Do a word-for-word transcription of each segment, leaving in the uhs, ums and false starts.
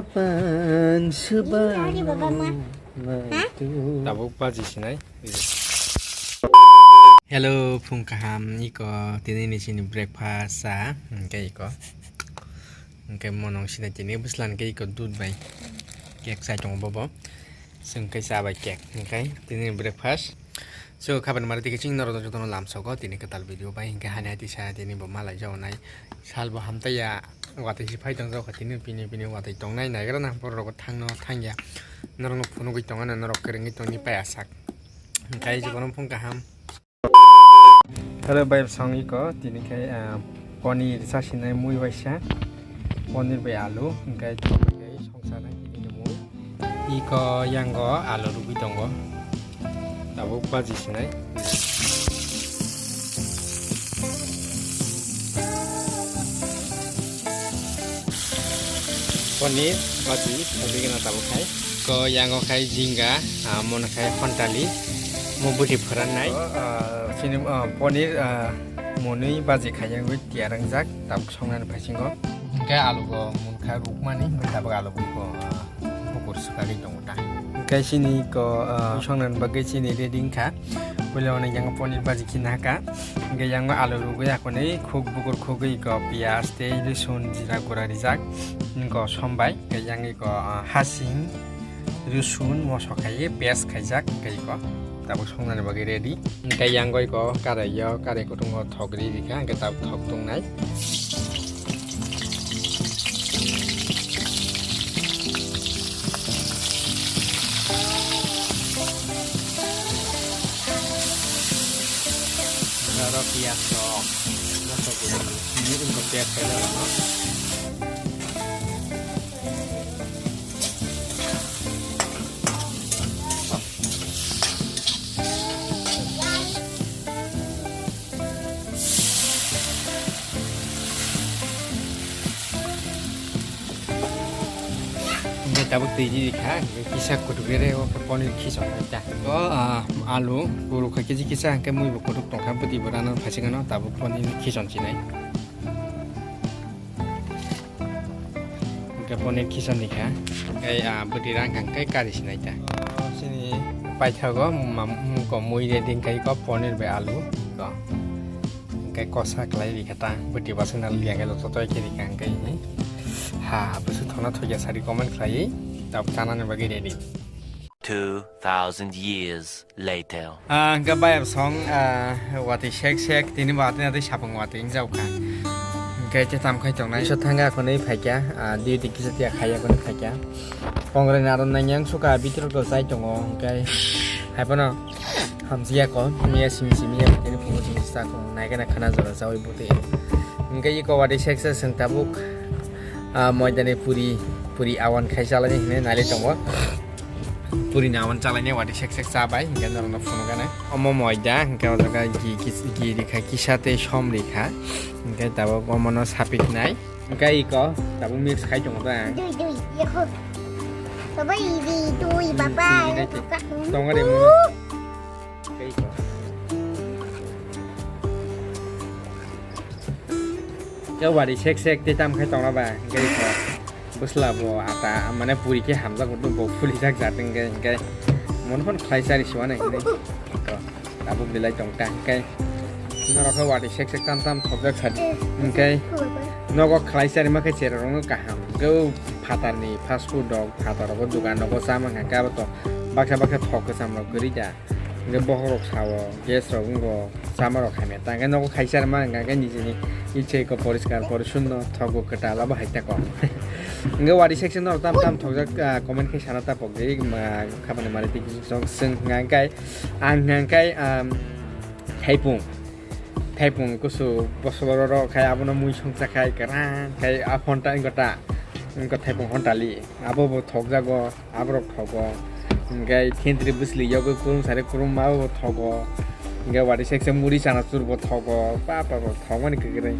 Pan sebang. Tabuk baji sinai. Hello, phung kaham, iko tini ni chini breakfast sa, hingke iko. Hingke monong sinai tini bwslan ke iko dud bai cake sai tongo bobo. Sengke cha bai cake, hingke tini ni breakfast. So, khabar mari tiki ching norok jotono lamsogo tini kwtal video bai, hingke hani hati sa tini bo malai jago nai. Sal bo hamtaiya, watwi si phai tong jago, tini pini pini watwi tongnai naigra na, borok rok thangno thangya. Norok no phunugwi tongo na, norok kwrwngwi tongni paya sak. Hingke jotono phung kaham. Hello, bai song iko, tini khe, ah, ponir sa sinai mui waisa, ponir bai alu, hingke thok bai song sanai tini ni mui. Iko yango alu rugwi tongo. Tabuk baji sinai. Ponir baji, sabi gana tabuk khai. Ko yango khai jinga, ah, mono khai hontali, mo bwtwi phwrannai. Oh, ah, sini, ah, ponir, ah, monwi baji khai yangwi tiyar wngjak, tabuk songnani phasingo. Hingke alu bo munkha rukmani, hingke tabuk alu bo, ah, bukur swkagwi tongo ta. Hingke sini ko, ah, songnani bagwi sini ready wngkha. Puila ono yango ponir baji khina haka. Hingke yango alu rugwi akonwi khuk bukur khugwi ko piyaj tei risun jira gura rijak. Hingke sombai, hingke yang iko, ah, hasing, risun, moso khaiwi paste khaijak, hingke iko tabuk songnani bagwi ready. Hingke yang iko karai o, karai kutungo thok ri rikha, hingke tabuk thok tongnai. Oro piyaj rok, moso kutung, ini wngkha piyaj khaijak rok no. Hingke tabuk twi riri kha, hingke kisa kutuk rere o khe ponir khichok nai ta. O, ah, alu, guru kha keji kisa, hingke mui bo kutuk tongkha, bwtwi bo rana phaisingano tabuk ponir khichon chinai. Hingke ponir khichon ni kha, hingke, ah, bwtwi rang kha, hingke kari sinai ta. O, chini paithago, mam-, mui ready hingke iko ponir bai alu, iko. Hingke kosa khlai rikha ta, bwtwi bwswk nang liya khe joto toi khe rikha hingke, ha, bwswk thokna thokya sari comment khlaiwi, tabuk chanani bagwi ready. Two thousand years later. Ah, hingke bayar song, ah, watwi sek sek, tini watwi natwi sapung watwi wng jago kha. Hingke tei tam khai tongnai. Kisa thangka khonwi phaikha, ah, duty kisa tiya khaiya khonwi phaikha. Kongrai naron nang yang suka bitrok rok chai tongo, hingke hai phano. Hamsiya ko, miya simi simi ya, tini phungo simi sa ko, nai gana khana jora chawi bute. Hingke iko watwi sek sek chwng tabuk, ah, moidani puri, puri awan khai chalani hinwi nailai tongo. Puri ni awan chalani watwi sek sek chabai, hingke norokno phunukgana. Omo moida, hingke o jaga gi, gi, gi rikha kisa tei som rikha. Hingke tabuk omono sapiknai. Hingke iko tabuk mix khai tongo ta. Dui, dui, yako. Baba, ini dui, baba. Hingke tongo de mo. Khe wari sek sek tei tam khai tongna ba, hingke iko bwsla bo ata, mane puri khe hamjak bo, bo phulijak jat hingke, hingke mon phon khlai chari siwane hinwi. Iko tabuk belai tong ta, hingke norok khe wari sek sek tam tam thokjak sadi, hingke nogo khlai chari ma khe chera rok no kaham, hingke o phatar ni fast food rok, phatar rok o dogan rok o chama hingke abo to baksa baksa thok kwcham rok kwrwi da. Hingke bokhorok sao, gas rok wngo, chama rok hamya ta. Hingke nogo khaisa rwma hwnka hingke nijini ichai ko poriskar, porishunno, thogo, kwtal abo hai ta kok. Hingke wari section norok tam tam thokjak, ah, comment khe sana ta pokjak, ma, khabani mari twi kisuk sok swng hwnka hingke ang hwnka hingke, um, thaipung, thaipung kusu bosoro rok khai abono mui songcha khai kwrang khai a phonta wngkha ta, wngkha thaipung hontali abo bo thokjago. Aborok thogo. Hingke thentri bwsli yogwi kurum sari kurum ma bo thogo. Hingke wari sekse muri chanachur bo thogo. Ba, ba, ba, thogmani kwrwi.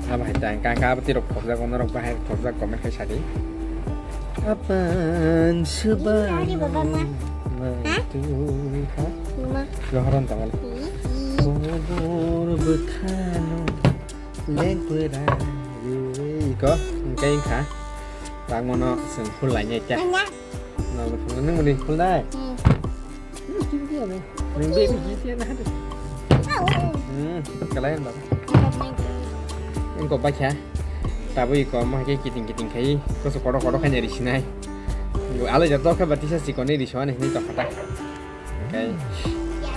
Abo hai ta hingka hingka abo tirok thokjak, onorok bahai thokjak comment khai sadi. Apan sebang. Ari baba ma. Ha? Ma. Johoron tangol. Ih, ih. Kobor bwkhano lengpura. Iko, hingke hingka. Tangmano chwng phul lainai khe. Nang phul nang muni phul nai. Hmm. Hmm, chini dia ni. Nang dia ni dia na. Hmm, kalai ba. Engko ba kha. Tabui ko ma ke kiting kiting khai. Ko so kodo kodo khai ni ri sinai. Alai ja to kha ba tisa si ko ni ri so ni ni to khata. Engkai,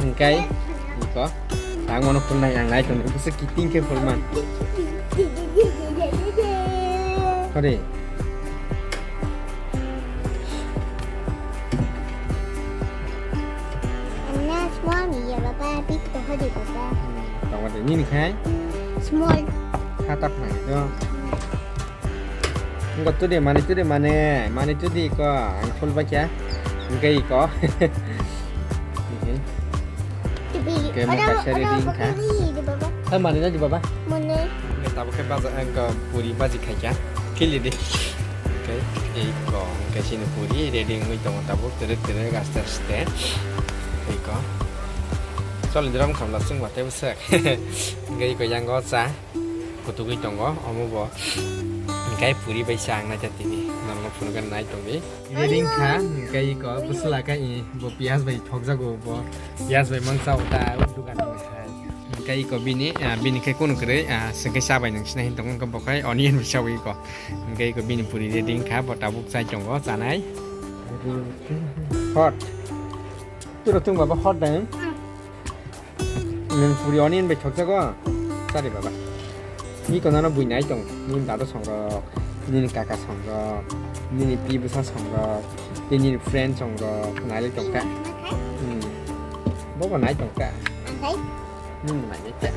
engkai, iko, tang mano phul nai ang nai tong, bwswk kiting khe phul man. Kore. Anya small ni ya baba, big to hodi baba. Tong wadi nini khai? Small. Khatak nai do. Engko tudi mani, tudi mani, mani tudi ko ang phul baikha. Engkai ko. Engkai mo kaisa ready wngkha. Hai mani na di baba? Mani. Engkai tabuk khe baja engko puri baji khaikha. Kili di. Engkai ei ko, engkai sini puri ready wngwi tongo tabuk, tere tere aste aste. Ei ko. Chol, indra wngkha mla chwng watwi bwswk. Engkai ko yango cha. Kutugwi tongo, omo bo. Engkai puri bai sa ang naikha tini. Norokno phunukgwi nai tongdi. Ready wngkha, engkai iko bwswla kha i, bo piyaj bai thokjago bo. Piyaj bai mangsa o ta, o dukan bai hai. Engkai iko bini, ah, bini khai kunu kwrwi, ah, swngkhe cha bai nang sinai hin tongo, engkhe bo khai onion bai chawi iko. Engkai iko bini puri ready wngkha, bo tabuk chai tongo, chanai. Hot. Turo tung baba hot dang. Nwng puri onion bai thokjago? Chari baba. Ni kono no bui nai tong. Nini dada songrok, nini kaka songrok, nini pi bwsa songrok, tei nini friend songrok nai lai tongkha. Hmm. Bobo nai tongkha. Nini nai nai ta.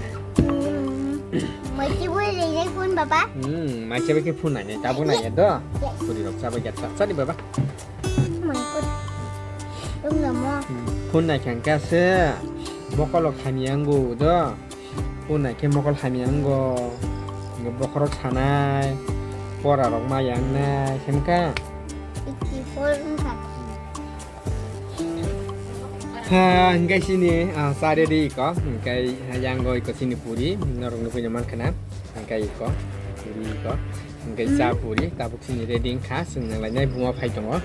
Mai chibu le nai phone baba. Hmm, mai chibu ke phone nai nai. Tabuk nai do. Puri rok chabai gatsa. Chari baba. Phone naikha hwnkhe se mokolo hamya wngo do. Phone naikhe mokol hamya wngo. Bokhorok sanai, pora rok maya wngnai, hemkha. Ha, hingkai sini, ah, sa ready ko, hingkai yango iko sini puri, norok nukui no mankha na, hingkai iko, puri iko. Hingke cha puri tabuk sini ready wngkha, chwng nang lainai buma phai tongo.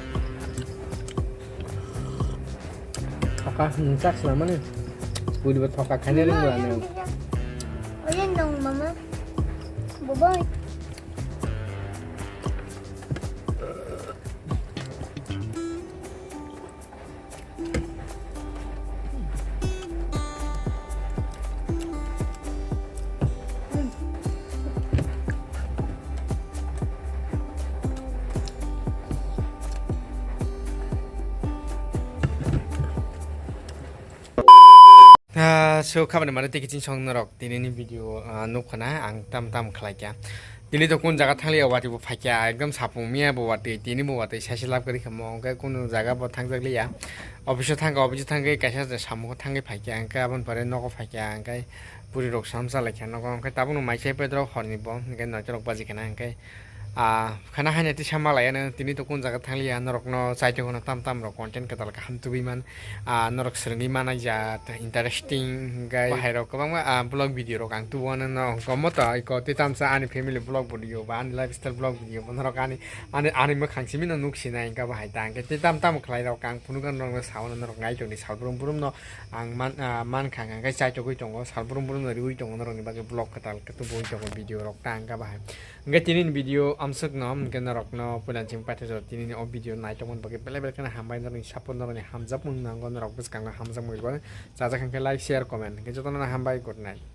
Thoka, hmm, chak swnamani. Puri bo thoka khaina rwngmani. Oyen dong mama. Bobo. Ah, so khabani mane tei kiching song norok tinini video, ah, nukha na ang tam tam khlai kha. Tini to kun jaga thanglia, watwi bo phaikya, ekdom sapung miya bo watwi, tini bo watwi saisi lab kwrwi kha mo, hwnkhe kunu jaga bo thangjak liya. Office o thangkha, office o thangwi kaisa je samung o thangwi phaikya, hwnkhe aboni pore nogo phaikya, hwnkhe puri rok sam cha laikha nogo, hwnkhe tabukno mai chai pedrok horni bo, hwnkhe noito rok baji khana, hwnkhe, ah, khana haino tisa malaya no, tini to kun jaga thanglia, norokno chaitokno tam tam rok content kwtal kaham tubui man. Ah, norok swrwngwi manai jat, interesting hwnkhe bahai rok kwbangma, ah, vlog video rok ang tubuo no, no hwnkhe omo to iko tei tamsa ani family vlog video ba ani lifestyle vlog video bo norok ani, ani, ani mwkhang simi no nuk sinai hwnkhe bahai ta hwnkhe tei tam tamo khlai rok ang phunukgwi norok no sao no norok nai tongdi sal brum brum no ang man, ah, mankha hwnkhe chaitogwi tongo sal brum brum no riui tongo norokni bagwi vlog kwtal khe tubuui tongo video rok ta hwnkhe bahai. Hwnkhe tini ni video amswk no, hwnkhe norok no puila chini paithago tini ni o video naitokmani bagwi belai belai kheno hambai, norokni support norokni hamjakmung nango, norok bwskango hamjakmung rwgo, chajak hwnkhe like, share, comment, hwnkhe jotono hambai, good night.